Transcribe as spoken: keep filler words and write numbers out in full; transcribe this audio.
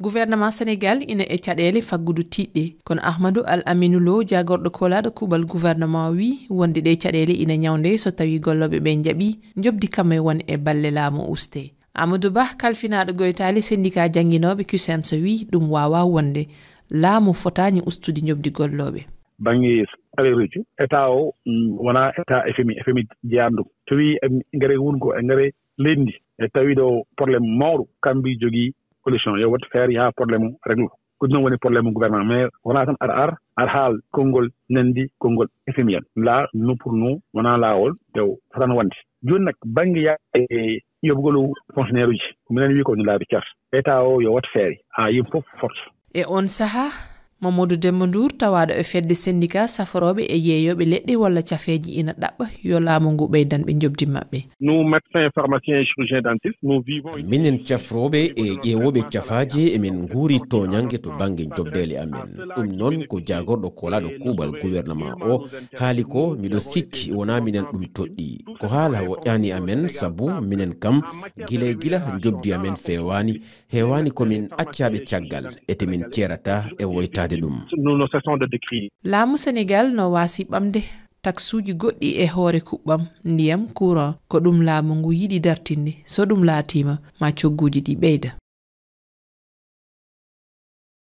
Gouvernement Sénégal ina e caɗeele faggudu tiiɗɗe, kono Ahmadou Al Aminou Lo, jaagorɗo koolaaɗo kuuɓal gouvernement, wi wonde ɗe caɗeele ina ñawnde so tawi gollooɓe ɓe njaɓi njoɓdi kam e won e balle laamu uste. Amadou Ba, kalfinaaɗo goytaali syndicat jannginooɓe CUSEMS, wi ɗum waawaa wonde, laamu fotaani ustude njoɓdi gollooɓe. Bannge salaire uji, état o, mm, wonaa état F M I, F M I jeyaani ɗum. So wi, em, ngare woni ko e ngare leydi ndi, e tawi ɗo problème mawɗo, kambi jogii solution, yo waɗ feere haa problème o réglo. Ko ɗum woni problème gouvernement, mais wonaa tan ar, ar, ar haal konngol nanndi konngol F M I en. Là, nous pour nous, wonaa laawol, tew, fotaani wonde. Jooni nag, bannge ya-, e yoɓgol fonctionnaire uji, ko minen wi ko no laabi cer. État o yo waɗ feere, haa yimɓe fof force. E on sahaa, Mamadou Demba Ndour, tawaaɗo e fedde syndicat saforooɓe e yeeyooɓe leɗɗe walla cafeeji, ina ɗaɓɓa yo laamu ngu ɓeydan ɓe njoɓdi maɓɓe. Nous, médecins, pharmaciens et chirurgiens dentistes, nous vivons une Minen cafrooɓe e ƴeewooɓe cafaaji, emin nguuri tooñannge to bannge njoɓdeele amen. Ɗum noon ko jaagorɗo koolaaɗo kuuɓal gouvernement o haali ko, miɗo sikki wonaa minen ɗum toɗɗi. Ko haala woƴƴaani amen, sabu minen kam, gila e gila njoɓdi amen feewaani, heewaani ko min accaaɓe caggal, ete min ceerata e woytaade ɗum. Nous ne cessons de décrire. Laamu Sénégal no waasi ɓamde taksuuji goɗɗi e hoore kuɓɓam, ndiyam, courant. Ko ɗum laamu ngu yiɗi dartinde. So ɗum laatiima, ma cogguuji ɗi ɓeyda.